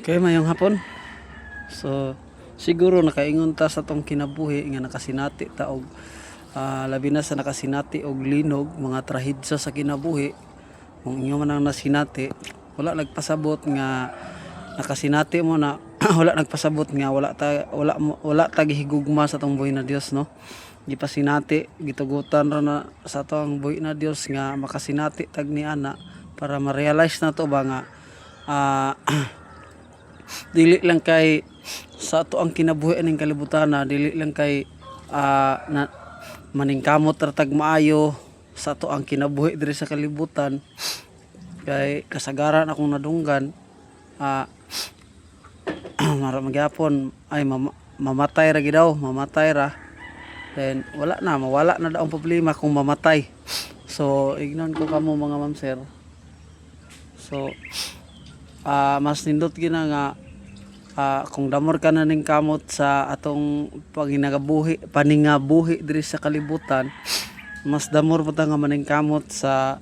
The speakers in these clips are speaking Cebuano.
Okay, maayong hapon. So, siguro nakaingon ta sa atong kinabuhi nga nakasinati ta og labi na sa nakasinati og linog, mga trahedya sa kinabuhi. Kung inyo man ang nasinati, wala nagpasabot nga nakasinati mo na, wala nagpasabot nga wala ta gihigugma sa atong buhi na Dios, no? Gipasinati, gitugutan ra na sa atong buhi na Dios nga makasinati tag ni ana para ma-realize na to ba nga dili lang kay sa ato ang kinabuhi aning kalibutan na dili lang kay na maningkamot ra tag maayo sa ato ang kinabuhi diri sa kalibutan, kay kasagaran akong nadunggan mara magyapon ay mamatay ra gid daw, mamatay ra, then wala na, mawala na daw ang problema kung mamatay. So ignon ko kamo, mga ma'am, sir, so mas nindot gina nga kung damor ka na ning kamot sa atong panginagabuhi paningabuhi diri sa kalibutan, mas damor pa ta nga maningkamot sa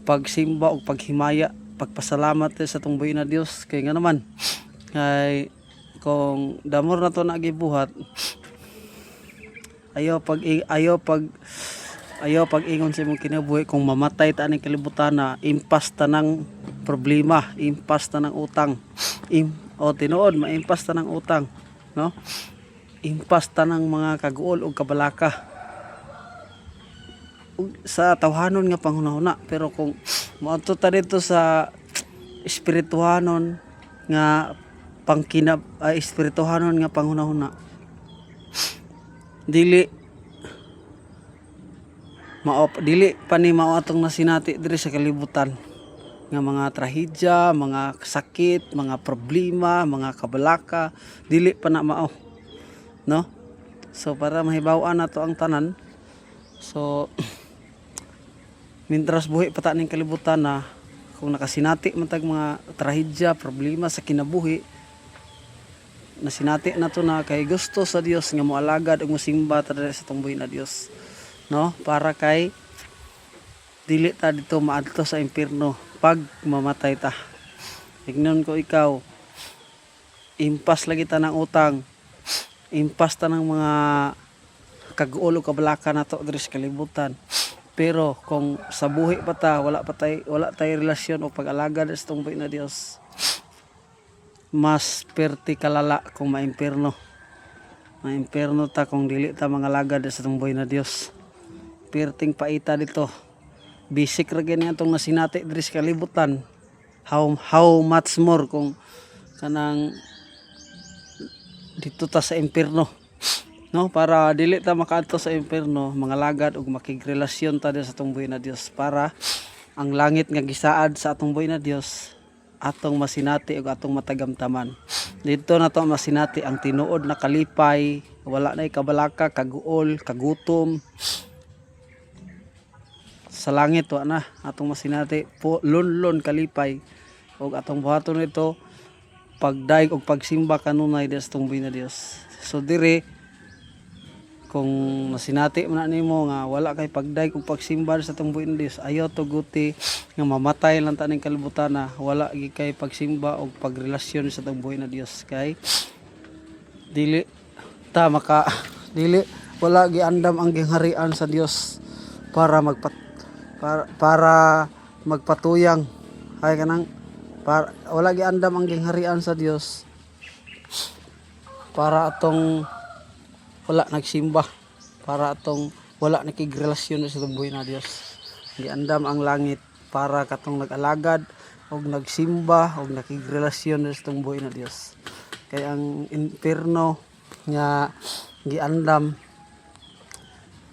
pagsimba ug paghimaya, pagpasalamat sa atong buhi na Dios, kay nga naman kay kung damor na to na gibuhat, ayaw pag ingon sa imong kinabuhi kung mamatay ta aning kalibutan na impas ta ng problema, impas ta ng utang. O tinuod, maimpas ta ng utang, no? Impas ta ng mga kaguol ug kabalaka. Ug sa tawhanon nga panghunahuna, pero kung moadto ta dito sa espirituhanon nga pangkina ay espirituhanon nga panghunahuna, dili mao, dili pa ni mao atong nasinati diri sa kalibutan nga mga trahedya, mga sakit, mga problema, mga kabalaka, dili pa na mao. No? So para mahibaw-an nato ang tanan. So mintras buhi pa ta ning kalibutan na kung nakasinati man tag mga trahedya, problema sa kinabuhi, nasinati na to na kay gusto sa Dios nga moalagad ug mosimba ta diri sa atong buhi na Dios. No? Para kay dili ta dito maadto sa impierno pag mamatay ta. Ignon ko ikaw, impas lagi ta ng utang, impas ta ng mga kaguol o kabalaka nato diri sa kalibutan. Pero kung sa buhi pa ta, wala tay relasyon o pag-alagad sa atong buhi na Dios, mas perti kalala kung maimpierno. Maimpierno ta kung dili ta mangalagad sa atong buhi na Dios. Perting paita dito. Basic ra gani atong nasinati diri sa kalibutan. How much more kung kanang dito ta sa impierno, no? Para dili ta makaadto sa impierno, mangalagad ug makigrelasyon ta diri sa atong buhi na Dios para ang langit nga gisaad sa atong buhi na Dios atong masinati ug atong matagamtaman. Dito na to masinati ang tinuod na kalipay, wala na kabalaka, kaguol, kagutom. Sa langit wa na atong masinati po lunlon kalipay ug atong buhaton nito pagdaig og pagsimba kanunay diri sa atong buhi na Dios. So dire kung masinati man na nimo nga wala kay pagdaig ug pagsimba sa atong buhi na Dios, ayaw tuguti nga mamatay lang ta ning kalibutan na wala gi kay pagsimba og pagrelasyon sa atong buhi na Dios, kay dili ta maka dili wala giandam ang gingharian sa Dios para magpatuyang ay kanang para wala giandam ang gingharian sa Dios para atong wala nagsimba, para atong wala nakigrelasyon sa atong buhi na Dios. Giandam ang langit para katong nag-alagad og nagsimba og nakigrelasyon sa atong buhi na Dios, kay ang impierno nga giandam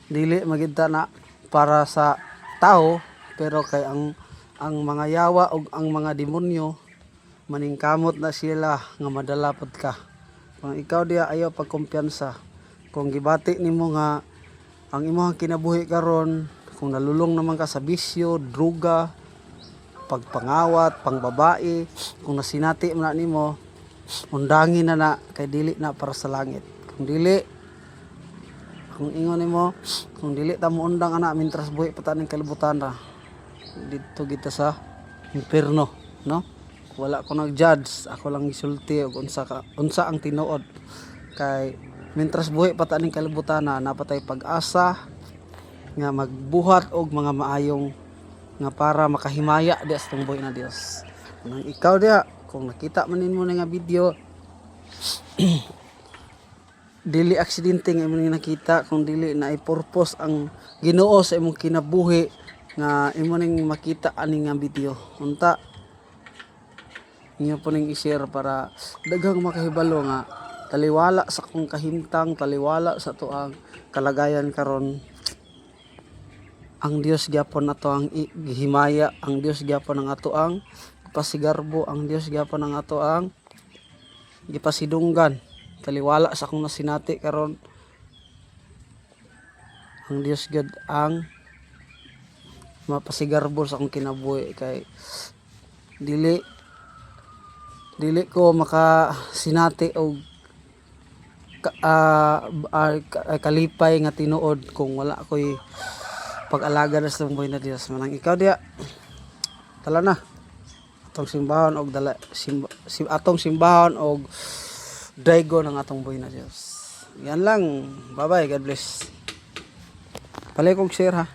dili magita na para sa tao, pero kay ang mga yawa ug ang mga demonyo maningkamot na sila nga madala pod ka. Kung ikaw diya, ayaw pagkumpiyansa. Kung gibati nimo nga ang imong kinabuhi karon, kung nalulong naman ka sa bisyo, druga, pagpangawat, pangbabae, kung nasinati man na nimo, undangin na na kay dili na para sa langit. Kung dili, kung ingon nimo, kung dili ta mo undang ana mintras buhi pa ta ning kalibutan ra, didto kita sa impierno, no? Wala ko nag-judge, ako lang gisulti og unsa ka, unsa ang tinuod, kay mintras buhi pa ta ning kalibutan na napatay pag-asa nga magbuhat og mga maayong nga para makahimaya di sa tong buhi na Dios. Nang ikaw diha, kung nakita man nimo na nga video, dili aksidente nga imong nakita, kung dili na purpose ang Ginoo sa imong kinabuhi nga imo ning makita ani nga video. Unta inyo po ning i-share para daghang makahibalo nga taliwala sa akong kahimtang, taliwala sa atoang kalagayan karon, ang Dios gyapon ato ang gihimaya, ang Dios gyapon ang ato ang pasigarbo, ang Dios gyapon ang ato ang gipasidunggan. Taliwala sa akong nasinati karon, ang Dios gyud ang mapasigarbo sa akong kinabuhi, kay dili dili ko makasinati og kalipay nga tinuod kung wala ko'y pag-alaga sa buhay na Dios. Manang ikaw diya, tala na atong simbahon og dala simba, atong simbahon og daygo ng atong buhay na Dios. Yan lang. Bye bye. God bless. Palihog share ha.